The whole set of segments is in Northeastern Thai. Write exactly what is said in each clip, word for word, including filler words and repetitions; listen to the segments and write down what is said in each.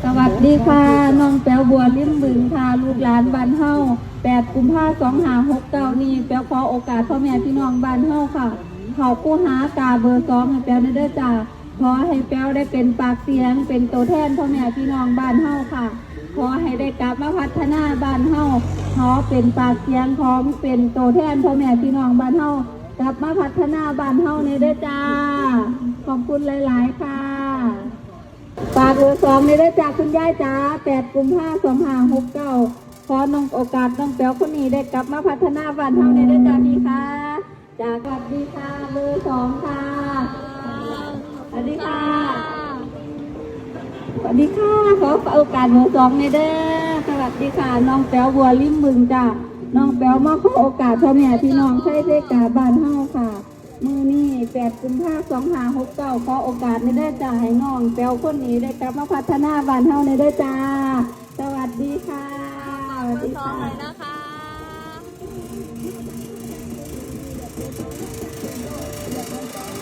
สวัสดีค่ะ น้องแป๋วบัวริมบึงค่ะ ลูกหลานบ้านเฮา แปดกุมภาสองห้าหกเก้านี้ แป๋วขอโอกาสพ่อแม่พี่น้องบ้านเฮาค่ะ เข้าคูหากาเบอร์สองให้แป๋วแหน่เด้อจ้า ขอให้แป๋วได้เป็นปากเสียง เป็นตัวแทนพ่อแม่พี่น้องบ้านเฮาค่ะ ขอให้ได้กลับมาพัฒนาบ้านเฮา ขอเป็นปากเสียง ขอเป็นตัวแทนพ่อแม่พี่น้องบ้านเฮา กลับมาพัฒนาบ้านเฮาแหน่เด้อจ้า ขอบคุณหลายๆค่ะ ฝากเบอร์สองแหน่เด้อจ้าคุณยายจ้า แปดกุมภาสองห้าหกเก้า ขอน้องโอกาสน้องแป๋วคนนี้ได้กลับมาพัฒนาบ้านเฮาแหน่เด้อจ้าพี่ค่ะ จ้า สวัสดีค่ะ เบอร์สองค่ะ สวัสดีค่ะ สวัสดีค่ะ ขอโอกาสเบอร์สองแหน่เด้อ สวัสดีค่ะ น้องแป๋วบัวริมบึงจ้า น้องแป๋วมาขอโอกาสพ่อแม่พี่น้องไทยเซกาบ้านเฮาค่ะ มื้อนี้แปดกุมภาสองห้าหกเก้า ขอโอกาสแหน่เด้อจ้า ให้น้องแป๋วคนนี้ได้กลับมาพัฒนาบ้านเฮาแหน่เด้อจ้า สวัสดีค่ะ สวัสดีค่ะ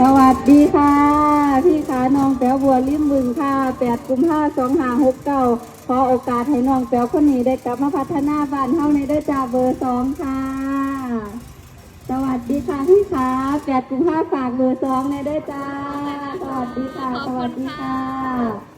สวัสดีค่ะ พี่คะ น้องแป๋วบัวริมบึงค่ะ แปดกุมภาสองห้าหกเก้า ขอโอกาสให้น้องแป๋วคนนี้ได้กลับมาพัฒนาบ้านเฮาแหน่เด้อจ้า เบอร์สองค่ะ สวัสดีค่ะพี่คะ แปดกุมภาฝากเบอร์สองแหน่เด้อจ้า สวัสดีค่ะ ขอบคุณค่ะ สวัสดีค่ะ